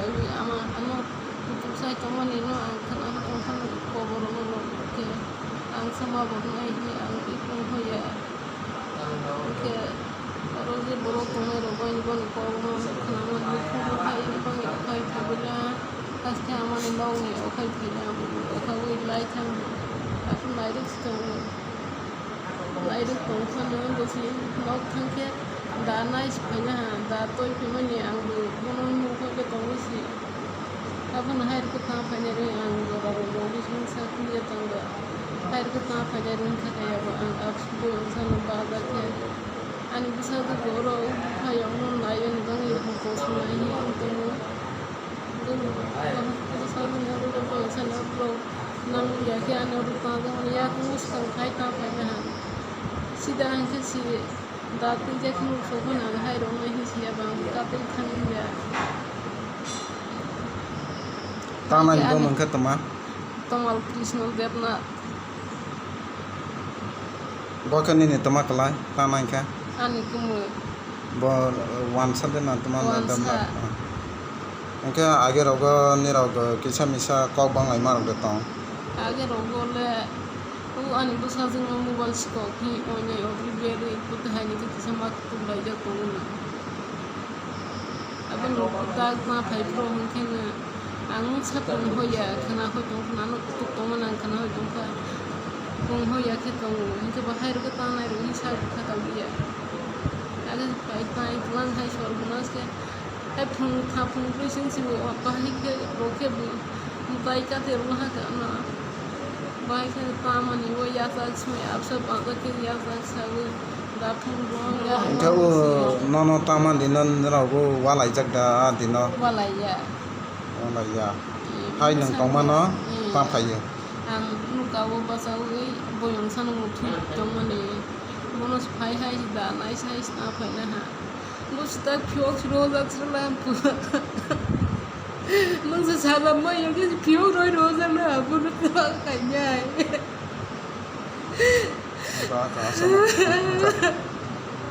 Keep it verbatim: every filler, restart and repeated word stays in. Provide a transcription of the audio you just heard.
Ama ano kutuk sai tongmani no ang khwna tongkha kobor no khe ang sama bo wngnai hinwi ang ipung hoya. Hwnkhe oro je borok tongnai rok bai bono kok no khwnamani bukhuk bukhai bangwi okhai phaibwla haste amani nokni okhai phaina okhagwi lai thang aphuru nairwk se tongo. Nairwk tong phano bwswi nok thang khe da nai se phaina ha, da toi phaimani ang bo bono nukha khe tongwi si. Abono hai rwkhe ta phainai rwng ang jora rwngwi bising sak ya tongo. Hai rwkhe ta phainai rwng khe kaya bo ang abs bo ang sano bajak khe. Ani bwsajwk bo oro phai ang no nai ani bagwi bo kosonai hinwi ang tongo. Bwsajwk no oro bo ang sano vlog nang ya khe ani oro ta jagani yakung swkang khai ta phaina ha. Sida ang khe si. Da twi je kheno sophano ang hai rok nai hinwi siya ba ang ta twi thang ya. Tangnai bo mungkha toma? Tomal Krishna Debnath. Bo khe nini toma kwlai tangnai kha? Ani kwmwi. Bo wansa de na toma Debnath? Hwnkhe age rogo nirok kisa misa kok banglaima rok de tong? Age rogo le O ani bwsajwkno mobile sikok hi oinai obri berwi phuti haini khe kisa ma kutuk laijak tongo. Abo nokho tak ma phai phro hwnkhe no ang sakni hoya khwna hoi tong khwna no kutuk tongmani ang khwna hoi tongkha. Tong hoya khe tongo hinkhe bo hai rwkhe tangnai rwkhe sa rwkha tongya. Age pai pai twlang hai sor hwna se. Hai phung tha phung brwi sing sing o bahai khe bo khe bo bai kate rwha kha na. Bahai khe tamani o yachak simi absa bangsa khe yachak sawi da phung bo ya. Hwnkhe o nono tamani no nrok o walaijak da a dino? Walaiya. Walaiya. Hai nwng tongmano ta phaio. Ang nukha o bachawi boyong sano muthwi tongmani. Bono phai hai da nai sai ta phaina ha. Bo sita phiyok rojak sala ang pura. Nung se sala mai yagi phiyok roi rojak na, bo no twa kainai. Ba ka asama.